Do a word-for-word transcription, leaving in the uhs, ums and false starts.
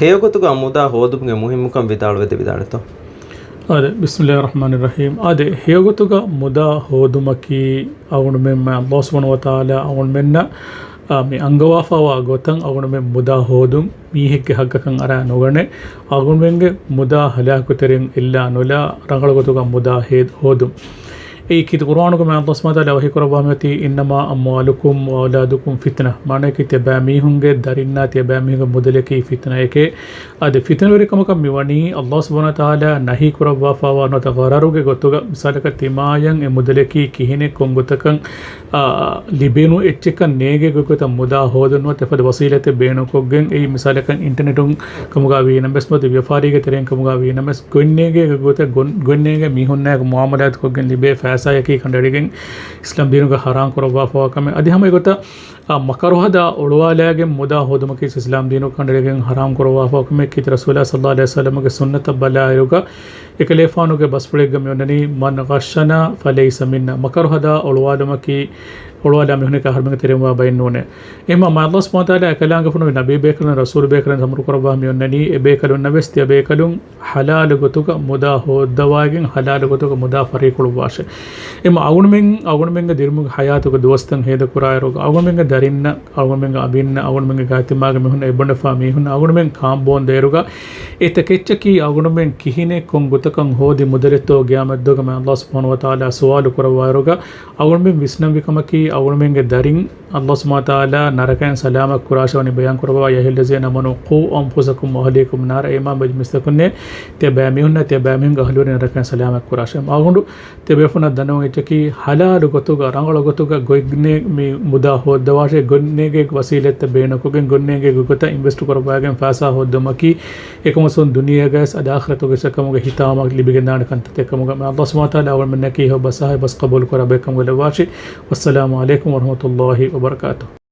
ހެޔޮގޮތުގަ މުދާ ހޯދުމުގެ މުހިއްމުކަން ވިދާޅުވެދެވިދާނެތޯ؟ އާދެ، ބިސްމިﷲ ރަޙްމާނި ރަޙީމް. އާދެ، ހެޔޮގޮތުގަ މުދާ ހޯދުމަކީ އަޅުގަނޑުމެން ﷲ ސުބްޙާނަހޫ ވަތަޢާލާ އަޅުގަނޑުމެންނަށް، އާ، މި އަންގަވާފައިވާ ގޮތަށް އަޅުގަނޑުމެން މުދާ ހޯދުން މީހެއްގެ ޙައްޤަކަށް އަރާ ނުގަނެ، އަޅުގަނޑުމެންގެ މުދާ ހަލާކުތެރިން އެއްލާ ނުލާ، ރަނގަޅު ގޮތުގަ މުދާ ހޭ-، ހޯދުން. އެއީ ކީރިތި ޤުރުއާނުގަ ﷲ ސުބްޙާނަހޫ ވަތަޢާލާ ވަޙީ ކުރައްވާ މިއޮތީ، "إنما أموالكم وأولادكم فتنة." މާނައަކީ ތިޔަބައިމީހުންގެ ދަރިންނާ ތިޔަބައިމީހުންގެ މުދަލަކީ ފިތުނައެކޭ. އަދި ފިތުނަވެރިކަމަކަށް މިވަނީ ﷲ ސުބްޙާނަހޫ ވަތަޢާލާ ނަހީ ކުރައްވާފައިވާ ނުވަތަ ޣަރަރުގެ ގޮތުގަ، މިސާލަކަށް ތިމާޔަށް އެ މުދަލަކީ ކިހިނެއް ކޮން ގޮތަކަށް، އާ، ލިބޭނު އެއްޗެއްކަން ނޭގޭ ގޮތަށް މުދާ ހޯދުން ނުވަތަ އެފަދަ ވަސީލަތެއް ބޭނުންކޮށްގެން، އެއީ މިސާލަކަށް އިންޓަނެޓުން ކަމުގަ ވީނަމަވެސް ނުވަތަ ވިޔަފާރީގެ ތެރެއިން ކަމުގަ ވީނަމަވެސް ގޮތް ނޭގޭ ގޮތަށް ގޮން-، ގޮތް ނޭގޭ މީހުންނާއެކު މުޢާމަލާތުކޮށްގެން ލިބޭ ފައިސާޔަކީ ކަނޑައެޅިގެން އިސްލާމް ދީނުގަ ޙަރާމް ކުރައްވާފައިވާ ކަމެއް. އަދި ހަމަ އެގޮތަށް، އާ، މަކަރުހަ ދާ އޮޅުވާލައިގެން މުދާ ހޯދުމަކީ އިސްލާމް ދީނުގަ ކަނޑައެޅިގެން ޙަރާމް ކުރައްވާފައިވާ ކަމެއް. ކީރިތި ރަސޫލާ ޞައްލަﷲު ޢަލައިހި ވަސައްލަމަގެ ސުންނަތަށް ބަލާއިރުގަ، އެކަލޭފާނުގެ ބަސްފުޅެއްގަ މިއޮންނަނީ، "من غشنا فليس منا." މަކަރުހަ ދާ އޮޅުވާލުމަކީ، އޮޅުވާލާ މީހުންނަކީ އަހަރުމެންގެ ތެރެއިން ވާ ބައެއް ނޫނޭ. އެހެންމަ ﷲ ސުބްޙާނަހޫ ވަތަޢާލާ އެކަލާނގެފުޅުން ނަބީ ބޭކަލުން ރަސޫލު ބޭކަލުން އަމުރު ކުރައްވާ މިއޮންނަނީ، އެ ބޭކަލުންނަށް ވެސް ތިޔަ ބޭކަލުން ޙަލާލު ގޮތުގަ މުދާ ހޯއްދަވައިގެން، ޙަލާލު ގޮތުގަ މުދާ ފަރީ ކުޅުއްވާށޭ. އެހެންމަ އަޅުގަނޑުމެން، އަޅުގަނޑުމެންގެ ދިރިއުޅުމުގެ ޙަޔާތުގެ ދުވަސްތައް ހޭދަކުރާއިރުގަ، އަޅުގަނޑުމެންގެ ދަރިންނަށް، އަޅުގަނޑުމެންގެ އަނބިންނަށް، އަޅުގަނޑުމެންގެ ގާތްތިމާގެ މީހުންނަށް އެބަ އޮންނަފާ މީހުން އަޅުގަނޑުމެން ކާންބޯން ދޭއިރުގަ، އެތަކެއްޗަކީ އަޅުގަނޑުމެން ކިހިނެއް ކޮން ގޮތަކަށް ހޯދި މުދަލެއްތޯ ޤިޔާމަތްދުވަހުގަ ﷲ ސުބްޙާނަހޫ ވަތަޢާލާ ސުވާލު ކުރައްވާއިރުގަ، އަޅުގަނޑުމެން ވިސްނަންވީ ކަމަކީ، އަޅުގަނޑުމެންގެ ދަރިން ﷲ ސުބްޙާނަހޫ ވަތަޢާލާ ނަރަކައިން ސަލާމަތް ކުރާށޭ ވަނީ ބަޔާން ކުރައްވާ، "يا أيها الذين آمنوا قوا أنفسكم وأهليكم نارا." އޭ މާ މިސްކިތުންނޭ، ތިޔަ ބައިމީހުންނާ ތިޔަ ބައިމީހުންގެ އަހުލުވެރިން ނަރަކައިން ސަލާމަތް ކުރާށޭ. އަޅުގަނޑު ތިޔަބޭފުޅުންނަށް ދަންނަވަން އެއްޗަކީ، ޙަލާލު ގޮތުގަ، ރަނގަޅު ގޮތުގަ ގޮތް ނޭ-، މި މުދާ ހޯއްދަވާށޭ، ގޮތް ނޭގޭ ވަސީލަތްތައް ބޭނުންކޮށްގެން، ގޮތް ނޭގޭ ގޮތަށް އިންވެސްޓް ކުރައްވާގެން ފައިސާ ހޯއްދުމަކީ، އެކަމަކު ދުނިޔޭގައި ވެސް އަދި އާޚިރަތުގައި ވެސް އެކަމުގެ ހިތާމަ ލިބިގެންދާނެ ކަންތައްތައް ކަމުގަ، ﷲ ސުބްޙާނަހޫ ވަތަޢާލާ އަޅުގަނޑުމެންނަކީ އެ ބަސް އަހާ ބަސް ޤަބޫލު ކުރާ ބައެއްކަމުގަ ލައްވާށި. ވައްސަލާމު ޢަލައިކުމް ވަރަޙްމަތުﷲި ވަބަރަކާތުހު.